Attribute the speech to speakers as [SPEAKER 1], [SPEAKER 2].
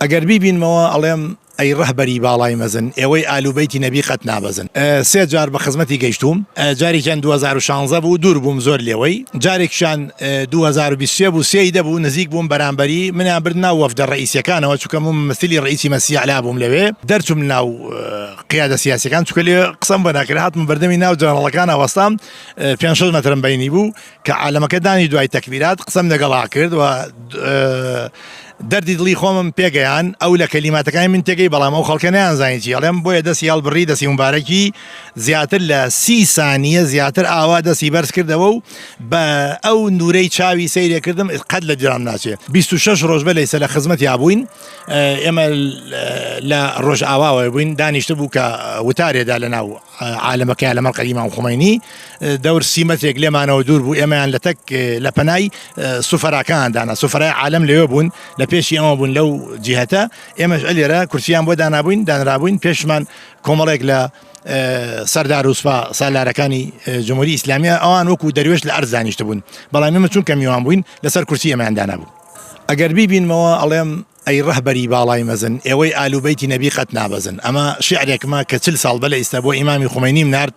[SPEAKER 1] ئەگەر بیبینمەوە ئەڵێم ئەی ڕەهبەری باڵای مەزن ئێوەی ئالوبەیتی نەبی قەت نابەزن. سێ جار بە خزمەتی گەیشتووم جارێکیان 2016 بوو دوور بووم زۆر لێوەی جارێکیشان 2023 بوو سێی دەبوو نزیک بووم بەرامبەری منیان برد ناو وەفدە ڕئیسیەکانەوە چونکە من ممثلی ڕئیسی مەسیح ئەعلا بووم لەوێ دەرچووم ناو قیادە سیاسیەکان چونکە لێ قسەم بۆ ناکرا هاتم بەردەمی ناو جەنەڕەڵەکانە وەستام پێنج شەش مەترم بەینی بوو کە عالەمەکە دانی دوای تەکبیرات قسەم لەگەڵا کرد و دەردی دڵی خۆمم پێگەیان ئەو لە کەلیماتەکانی من تێگەی بەڵام ئەو خەڵکە نەیانزانی چی ئەڵێم بۆیە دەستی هەڵبڕی دەستی مبارەکی زیاتر لە سی سانیە زیاتر ئاوا دەستی بەرز کردەوە و بە ئەو نورەی چاوی سەیرێ کردم قەت لە جرام ناچێ 26 ڕۆژ بە لەیسە لە خزمەتیا بووین ئێمە لە ڕۆژئاواوە بووین دانیشتبوو کە وتارێدا لە ناو عالەمەکەیان لە مەرقەدی ئیمام خومەینی دەور سی مەترێک لێمانەوە دوور بوو ئێمەیان لە تەک لە پەنای سوفەراکان دانا سوفەرای عالەم لەوێ بوون لە پێشی ئەمە بوون لەو جیهەتە ئێمەش ئەلێرە کورسیان بۆ دانابووین دانرابووین پێشمان کۆمەڵێک لە سەردار و سوپا سالارەکانی جمهوری ئیسلامیە ئەوان وەکو دەروێش لە ئەرز دانیشتبوون بەڵام ئێمە چونکە میوان بووین لەسەر کورسی ئێمەیان دانابوو ئەگەر بیبینمەوە ئەڵێم ئەی ڕەهبەری باڵای مەزن ئێوەی ئالوبەیتی نەبی قەت نابەزن ئەمە شیعرێکمە کە 40 ساڵ بەلە ئیستا بۆ ئیمامی خومەینیم نارد.